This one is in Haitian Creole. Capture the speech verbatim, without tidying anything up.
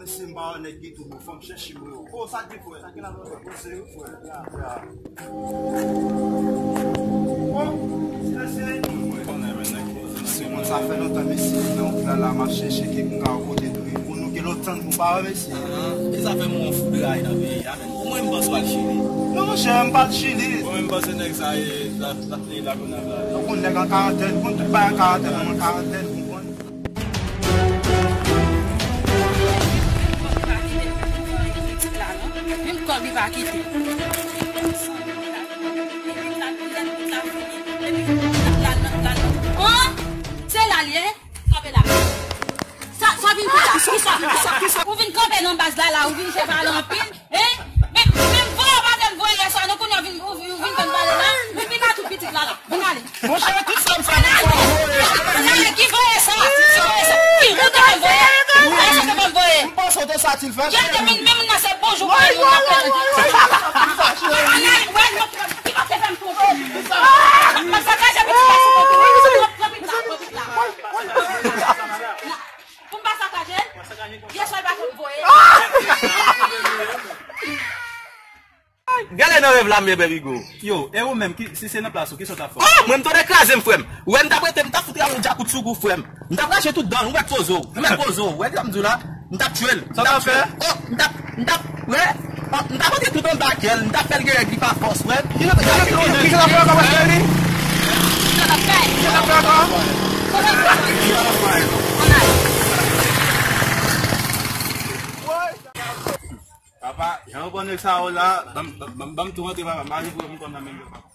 Si m pa wè nèg ki tou bon, fò m chèche mwen yo. Bon, sa k gen frè? Sa ki la frè? Bon, se yo frè. Ya. Bon, se se. Mwen konnen men nèg ki se moun sa fè lontan mesye nan wout la la m ap chèche kèk moun ka kote tou. Pou nou gen lontan nou pa wè mesye. Ahan. E sa fè mwen fou de ray nan peyi a men. Ou mwen m panse w al Chili. Non monchè, m pa al Chili. Mwen menm m panse nèg sa e la la la Gonav la. Ou konn nèg an karantèn, ou konn tout bagay an karantèn, an karantèn, ou konn. Menm kòb li pa kite. Oh! Se la l ye? Kanpe la. Sa, sa vin fè la? Kisa, kisa, kisa? Ou vin kanpe nan baz la, la, ou vin fè pale anpil, hein? Men, men voye, ou pa vle voye yè swa, non, kounye a ou vin, ou vin, ou vin fè m pale la. Men vin la tout pitit la, la. Vin ale. Monchè, tout sa m fè, m fè voye. Ki voye sa? Ki voye sa? Ki ou te fè m voye? Ou te fè m voye? M panse w te satisfè, cheri. Menm moun nan se bonjou, bonjou, m ap fè. Ki ou te fè m twonpe? M ap sakaje pitit la sou konte. Pran pitit la, pran pitit la. Pou m pa sakaje l? Yè swa l pa konn voye. Gade nan rèv la, men Bèbigo. Yo, e ou menm, ki, si se nan plas ou, kisa w t ap fè? Oh, mwen, m t antre kraze m, frè m. Ou wè, m t ap rete, m t ap fout yon djakout sou kou, frè m. M t ap rache tout dan, ou wè kozo. Ou wè kozo. Ou wè sa m di w la? M t ap tchwe l. Sa w t ap fè? Oh, m t ap, m t ap, wè. Oh, m t ap antre tout anba kè l, m t ap fè l gen règ li pa fòs, frè m. Ki jan, ki jan, ki jan, ki jan l ap fè ankò, frè m? Ki jan l ap fè? Ki jan l ap fè ankò? Papa, jan w pran nèg sa yo la, ban m, ban m, ban m tou rantre, papa. M pa vle pou m konn nan men yo, papa.